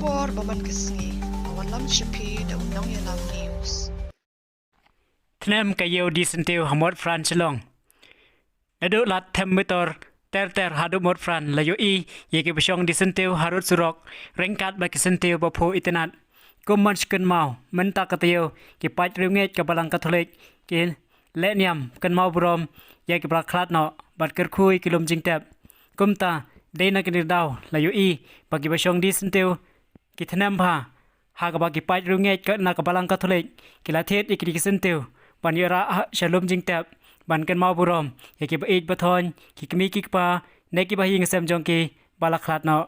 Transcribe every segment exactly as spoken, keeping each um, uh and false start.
Por ba man ka sngi, ka wanlam sha phi da u Nongïalam News. Thnem ka ïew disyntiew ha Motphran Shillong. Naduh lad them meter ter ter haduh Motphran la ïohi ïa kiba shong disyntiew harud surok, ryngkat bad ki syntiew ba phuh itynnad. Kum ban shu kynmaw, mynta ka taïew ki paid riewngeit ka Balang Katholik ki leh niam kynmaw burom ïa kiba la khlad noh bad kyrkhu ïa ki lum jingtep. Kumta, dei na kane ka daw la ïohi ba kiba shong disyntiew ki thnem bha, ha kaba ki paid riewngeit ka, na ka Balang Katholik ki la thied ïa kine ki syntiew ban ïarah sha lum jingtep, ban kynmaw burom ïa kiba ïeit ba thoiñ, ki kmie ki kpa ne kiba ha ïing ha sem jong ki ba la khlad noh.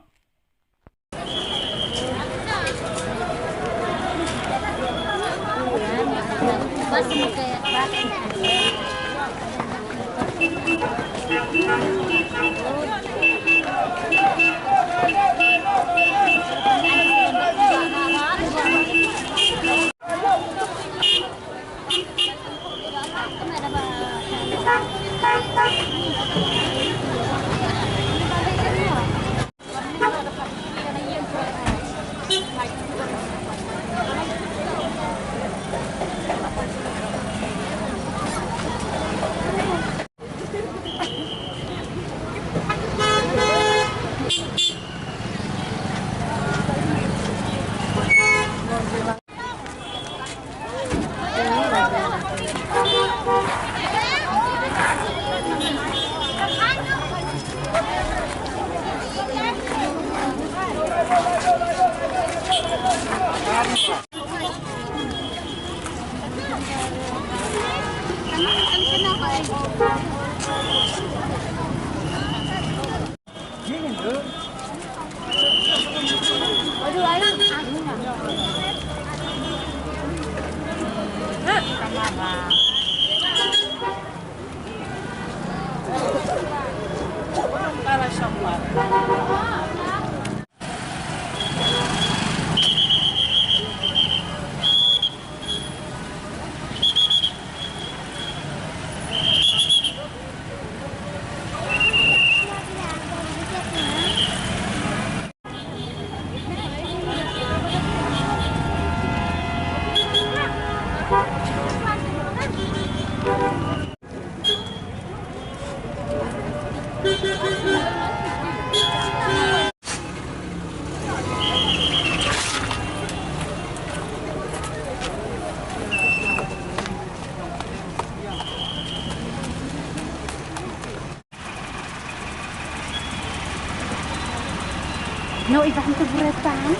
No, iba hantu beretang.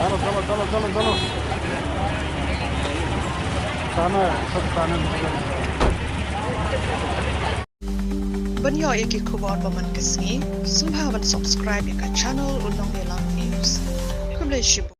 Chalo, chalo, chalo, chalo, chalo. Sana, sab sana. Ban ïoh ïa ki khubor ba man ka sngi, sngewbha ban subscribe ïa ka channel U Nongïalam News. Khublei shibun.